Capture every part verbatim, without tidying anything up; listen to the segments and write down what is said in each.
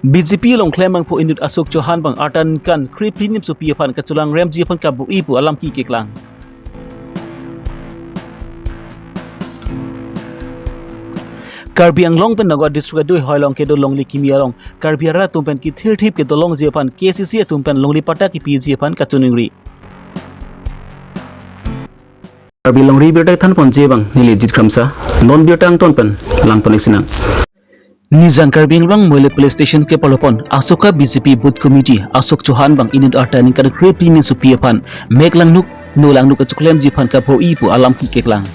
B J P along klembangpo inut Ashok Chauhan abang arta ningkan krephli nimsopi aphan kachelang remji aphan kabor-i pu alam keklang. Karbi Anglong pen Nagaon district adui hoi along kedo longle kimi along Karbi arat atum pen kethirthip kedo longji aphan K A C C atum pen longle patta kepiji aphan kachiningri. Karbi longri birta thanponji abang neli Jit Kramsa, non birta angton pen langpon-ik sinang. Nijang Karbi Anglong Moile Police Station keparlopon asoka B J P Booth Committee Ashok Chauhan abang inut arta ningkan krephli nimsopi aphan mek langnuk no langnuk kachoklemji aphan kabor-i pu alam keklang.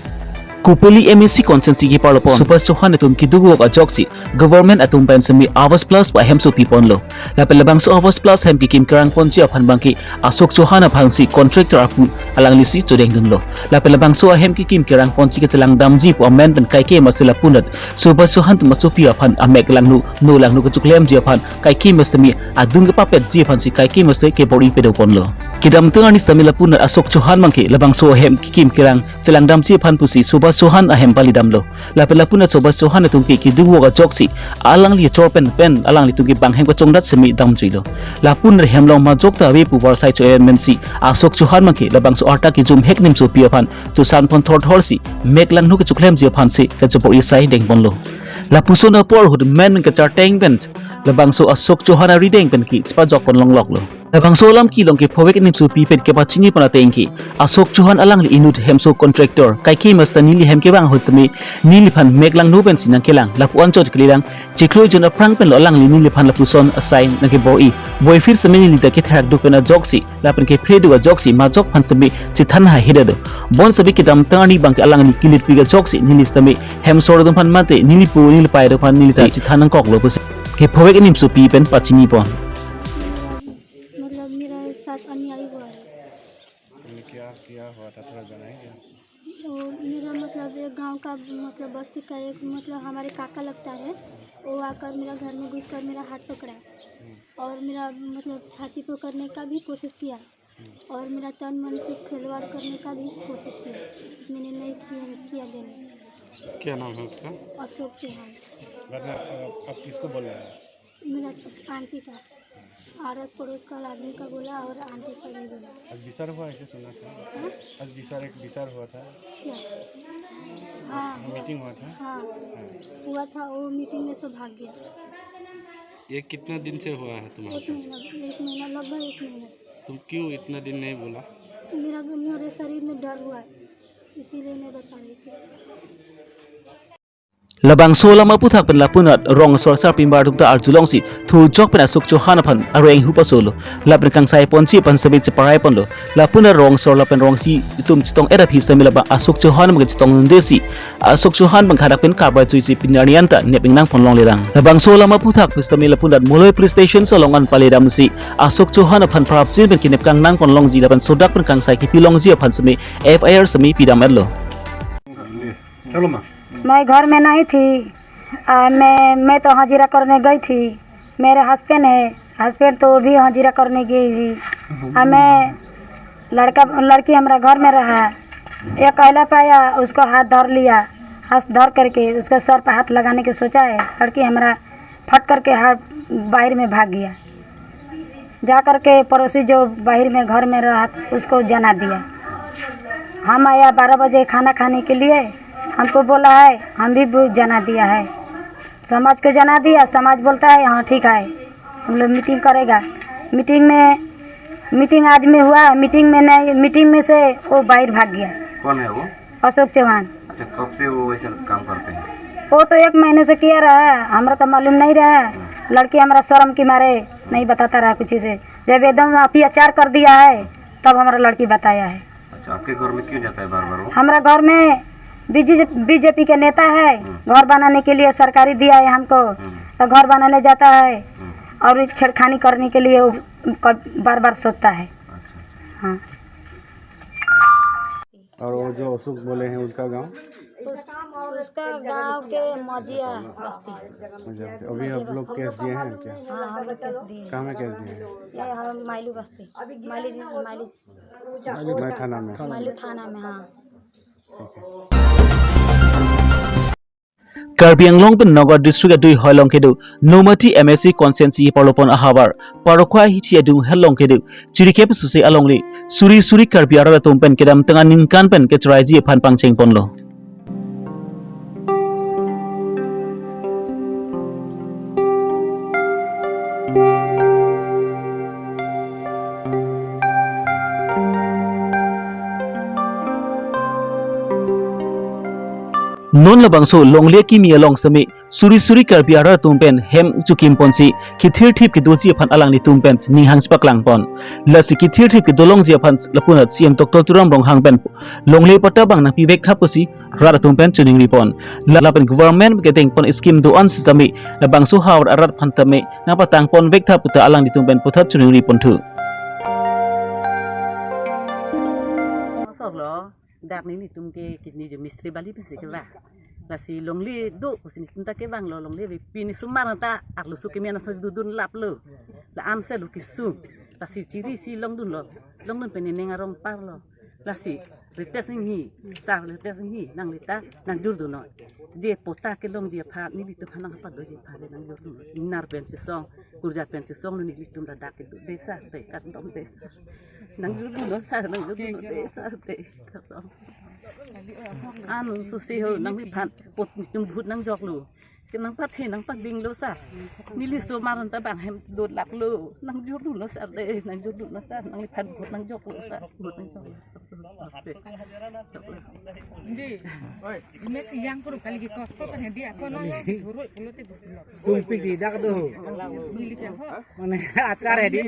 Kopili M A C constituency keparlopon Subhash Chauhan atum keduk ajok si government atum pen semi Awas Plus pu ahemso piponlo. Lapen labangso Awas Plus hem kekim kerangponji aphan abangke Ashok Chauhan aphansi contractor apu alanglisi chodengdunlo. Lapen labangso ahem kekim kerangponsi kachelang damji pu amen pen kaike masi lapunat Subhash Chauhan atum asopi aphan amek langnuk no langnuk kachoklemji aphan kaike masi adung kepapetji aphansi kaike masi kebor-i pedoponlo. Kedamtang arni sitame lapunat Ashok Chauhan abangke labangso ahem kekim kerang chelang damji aphan pusi Subhash Chauhan ahem palidamlo. Lapen lapunat Subhash Chauhan atum ke keduk ajok si alangli chor pen pen alanglitum ke bang hem kachongdat semi damjuilo. Lapunat hem along majok ta ave pu varsai cho-en mensi Ashok Chauhan abangke labangso arta kejum hek nimsopi aphan chosanpon thorthor si mek langnuk kachoklemji aphansi kachobor-i sai dengponlo. Lapuson apor ahut men kacharteng pen labangso Ashok Chauhan arideng pen ke chepajokpon longloklo. Labangso alam kelong ke phovek nimsopi pen kepachinipon ateng ke Ashok Chauhan alangli inut hemso contractor kaike masi neli hem kevang ahut semi neliphan mek langno pensi nangkelang lapu anchot kalilang chiklo jon aphrang penlo alangli neliphan lapuson asai nangkebor-i. Boiphir semi neli ta ketherak duk pen ajok si lapen kephre duk ajok si majok aphan semi chethan haihedet do. Bonta semi kedamtang arni abangke alangli kilitpi ajok si neli sitame hem sor atum aphan mate neli pu neli pai atum aphan neli ta chethan nangkoklo pusi kephovek nimsopi pen pachinipon. मतलब मेरा साथ अन्याय हुआ है। तुमने क्या किया हुआ था, थोड़ा बताएंगे? वो मेरा मतलब एक गांव का, मतलब बस्ती का एक, मतलब हमारे काका लगता है, वो आकर मेरा घर में घुसकर मेरा हाथ पकड़ा और मेरा मतलब छाती पकड़ने का भी कोशिश किया और मेरा तन मन से खिलवाड़ करने का भी कोशिश किया। मैंने नहीं किया, किया देने। क्या नाम है उसका? अशोक चौहान। बाद में आप, आप किसको बोल रहे हैं? मेरा आंटी का, आस पड़ोस का आदमी का बोला और आंटी से भी बोला। आज विचार हुआ, ऐसे सुना था। हाँ? आज विचार, एक विचार हुआ था। क्या? हाँ। मीटिंग हुआ था। हाँ। हाँ। हुआ था, वो मीटिंग में से भाग गया। ये कितना दिन से हुआ है तुम्हारे एक साथ? महीना, एक महीना, लगभग एक महीना से। तुम क्यों इतना दिन नहीं बोला? मेरा, मेरे शरीर में डर हुआ है, इसीलिए मैं बता रही थी। Labangso alam aphuthak pen lapunat rong asor sarpi inbar atum ta arjulongsi thurjok pen Ashok Chauhan aphan areng hu pasolo. Lapen kangsaiponsi aphan semi cheparaiponlo. Lapunat rong asor lapen rong isi atum chetong-et aphi semi labang Ashok Chauhan abang chetongdesi Ashok Chauhan abang hadak pen karbai chuisi pini arni anta nep ingnangpon longlelang. Labangso alam aphuthak pen semi lapunat Moloi Police Station along an palidamsi Ashok Chauhan aphan prapjin pen kenep kangnangpon longji lapen sodak pen kangsai kepi longji aphan semi F I R semi pidam-etlo. चलो माँ। मैं घर में नहीं थी। आ, मैं, मैं तो हाजिरा करने गई थी। मेरे हस्बैंड है, हस्बैंड तो भी हाजिरा करने गई थी। आ, मैं, लड़का, लड़की हमारा घर में रहा। एक अहला पाया, उसको हाथ धर लिया। हाथ धर करके उसका सर पर हाथ लगाने की सोचा है। लड़की हमारा फट करके हाथ बाहर में भाग गया। जा करके पड़ोसी जो बाहर में घर में रहा, उसको जना दिया। हम आया बारह बजे खाना खाने के लिए, हमको बोला है, हम भी बो-, जना दिया है। समाज को जना दिया, समाज बोलता है, "हाँ, ठीक है, हम लोग मीटिंग करेगा।" मीटिंग में, मीटिंग आज में हुआ, मीटिंग में नहीं, मीटिंग में से वो बाहर भाग गया। कौन है वो? अशोक चौहान। अच्छा, कब से वो वैसे काम करते हैं? वो तो एक महीने से किया रहा है, हमरा तो मालूम नहीं रहा है। लड़की हमारा शर्म के मारे नहीं बताता रहा कुछ से। जब एकदम अत्याचार कर दिया है, तब हमारा लड़की बताया है। अच्छा, आपके घर में क्यों जाता है बार-बार वो? हमारा घर में बीजे-, बीजेपी के नेता है, हम्म। घर बनाने के लिए सरकारी दिया है हमको, हम्म। तो घर बनाने जाता है हम्म। और छेड़खानी करने के लिए वो क-, बार-बार सोचता है। अच्छा, अच्छा। हाँ। और वो जो अशोक बोले हैं, उसका गांव? उस, उसका गांव के मजिया बस्ती। मजिया बस्ती। अभी आप लोग केस दिए हैं क्या? हाँ, हम लोग केस दिए हैं। कहाँ में केस दिए हैं? ये हम माइलू बस्ती, माइली, माइली, मैं थाना में। माइलू थाना में, हाँ। ठीक है। Karbi Anglong pen Nagaon district adui hoi along kedo Nomati M A C constituency parlopon ahavar Parokwa hithi adung hel along kedo chirikep susi alongle suri suri Karbi arat atum pen kedamtang aningkan pen kecheraiji aphan pangcheng ponlo. Non labangso longle kimi along seme suri suri Karbi arat atum pen hem chukim ponsi kethirthip kedoji aphan alanglitum pen ninghang chepaklang pon. Lasi kethirthip kedolongji aphan lapunat C M Doctor Tuliram Ronghang pen longle patta bang nangpivek tha pusi rat atum pen choningri pon. La lapen government kedeng pon scheme do-an sitame labangso havar arat aphan tame nangpatang ponvek tha puta alanglitum pen puthot choningri ponthu. Sorlo, dak nelitum ke kini je mistri bali pensi kevang. Lasi longle do pusi nelitum ta kevanglo, longle ave, pini osomar ta arloso kimi ana soj dudun laplo. La-an si lo kesung. Lasi chiri si longdunlo. Longdun pen nening arong parlo. Lasi Ritesh Enghi, sar Ritesh Enghi, nanglita nangjordun non. Je patta kelongji aphan nelitum aphan nangpadoji aphan nangjordun non. Inar pen chesong, kurja pen chesong lo nelitum ladak kedo de sar de, kardom de sar. Nangjordun non sar, nangjordun non de sar de, kardom. Anun susi ho nangliphan pot nelitum vote nangjoklo. Kenangpathe nangpadinglo sar. Neli osomar ta bang hem dodlaklo. Nangjordunlo sar de, nangjordunlo sar. Nangliphan vote nangjoklo sar. Vote nangjoklo. Joklo. Hindi. Imek yang puru kali ki kosto kan hindi ako no. Huroi pulo te bukulo. Sumpik di dak do. Neli ke ho. Mane acara di.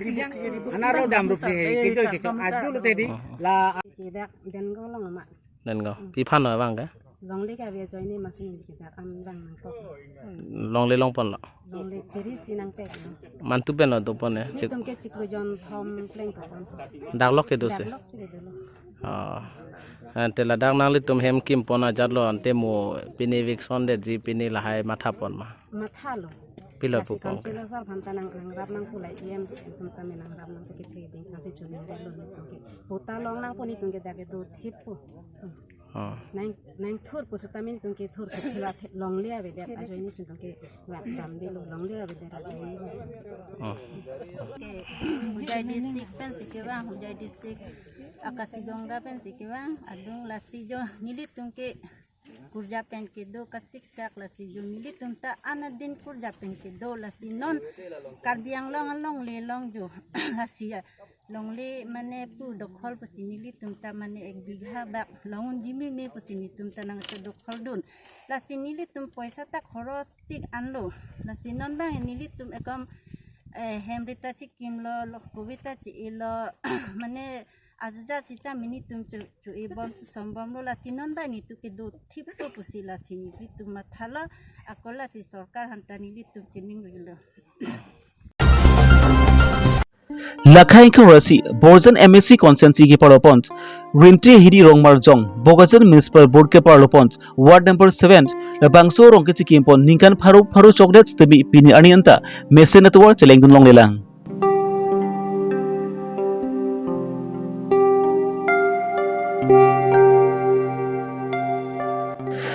Ana ro dam rup di. Kejo kejo. Aju lo te di. La. Ke dak den golong ama. Den go. Pi aphan lo bang ke? Longle ke ave ajoine masi neli ke dak am bang nangkok. Longle long ponlo. Longle chiri si nangpek lo. Mantu pen lo do pon ya. Cik. Nelitum ke chiklo jon thom pleng ko pon. Dak lok kedo si. Dak lok si kedo lo. Oh. Ante ladak nanglitum hem kim pon ajat lo ante mo pini eviction detji pini lahai matha pon ma. Mathalo. Pilo. Lasi pu pon ke? Councillor sar aphan ta nang nangrap nangpo la E M si atum tame nangrap nangpo kethe ding thasi choningri lo nelitum ke. Patta long nangpo nelitum ke dak kedo thip po. Oh. Nang nangthur pusitame nelitum ke thur ke thila the longle avedet ajoine si nelitum ke rak damde lo longle avedet ajoine. Oh. Ke Hojai district pensi kevang, Hojai district Akashigonga pensi kevang, adung lasi jo nelitum ke kurja pen kedo kasiksak lasi jo nelitum ta anadin kurja pen kedo lasi non Karbi Anglong alongle long jo lasi ya longle mane pu dokhol pusi nelitum ta mane ek bigha bak long unji meme pusi nelitum ta nangse dokholdun. Lasi nelitum poisa ta khoros pik anlo. Lasi non bang nelitum ekom, eh, hem rita chikimlo, lo kove ta chi-elo, mane ajaja sita nelitum cho-, cho-e bom si sombom lo lasi non bang nelitum kedo thip to pusi lasi nelitum mathalo, ako lasi sorkar aphan ta nelitum chining rilo. Lakha ingkoi ra isi Borjan M A C constituency keparlopon Rinti Hidi Rongmarjong, Bokajan Municipal Board keparlopon Ward number seven, labangso arong kechikim pon ningkan pharo pharo chokdet sitame pini arni anta mesen atovar chelengdun longlelang.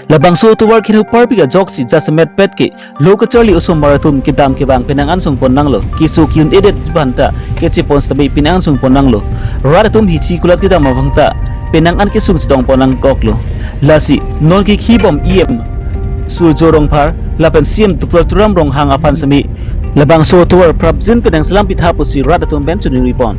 Labangso atovar keheno parpik ajoksi jasemet pet ke lo kacharli osomar atum kedam kevang penang an sungpon nanglo, keso ki-un-edet banta kechepon sitame penang an sungpon nanglo. Rat atum hithi kulat kedam abang ta penang an kesung chetong pon nangkoklo. Lasi non ke khibom E M Surjo Rongphar lapen C M Doctor Tuliram Ronghang aphan sitame labangso atovar prapjin penang selam pitha pusi rat atum pen choningri pon.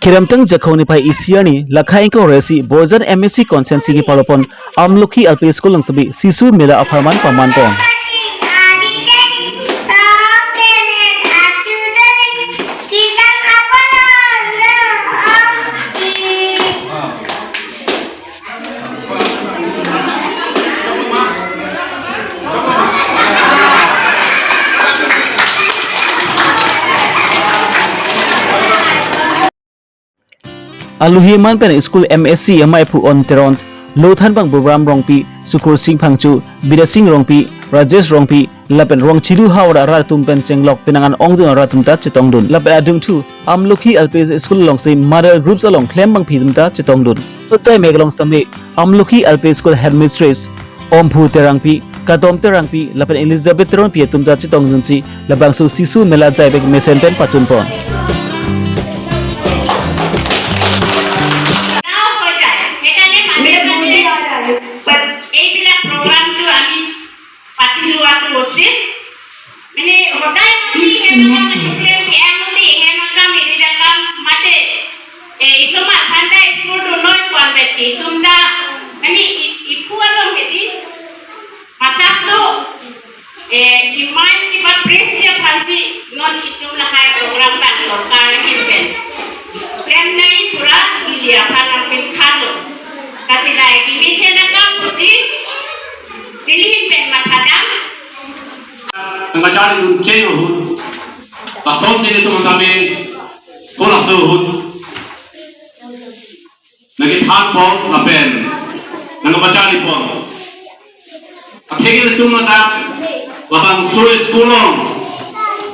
Kedamtang Jakhong niphai isi arni lakha ingkoi ra isi Borjan M A C constituency keparlopon Amlokhi L P School along sitame Sisu Mela apharman pangman pon. Alohi aman pen school M A C amei aphu Onteron, lothan bang Buram Rongpi, Sukur Sing Phangcho, Bidya Sing Rongpi, Rajesh Rongpi, lapen Rongchilu Howrah arat atum pen chenglok penang an ongdung arat atum ta chetongdun. Lapen adungthu Amlokhi L P School alongsi mother groups along klembangpi atum ta chetongdun. Chotjai mek along sitame Amlokhi L P School headmistress Omphu Terangpi, Kadom Terangpi, lapen Elizabeth Teronpi atum ta chetongdunsi labangso Sisu Mela jaivek mesen pen pachunpon. এইবিলাক প্ৰগ্ৰামটো আমি পাতি লোৱাটো উচিত। মানে সদায় মানে ইহে মাকাম থাকিলে, সেয়া মানে ইহে মাকাম, এৰি মাকাম মাতে। এ, ইছুমান ভাণ্ডাৰ স্কুলটো নৈ পোৱান বেটি, তুমদা, মানে ই-, ইফু আৰু খেতি, মাছাকটো, এ, ইমান কিবা প্ৰেছ দিয়া ফাঁচি, নন ইতুম লাহাই প্ৰগ্ৰাম বান চৰকাৰ আহিছে। প্ৰেম নাই পুৰা ইলিয়া ফালাং পিন খালো। কাচিলাই কি মিছে না কাম বুজি, দিলি পেন মাথা দাম। Nangkacharli un cheng ahut, lason si nelitum tame, ko laso ahut nangkethanpon lapen nangkepacharlipon. Atheke nelitum ladak labangso school along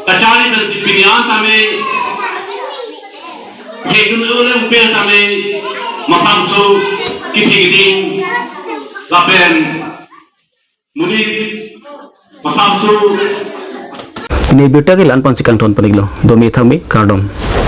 kacharli pensi pini an tame, hekun ulem pel tame, masam so kithik ding lapen monit masam so. Pini abirta ke la-an ponsi kangton pon-iklo. Dome thame, kardom.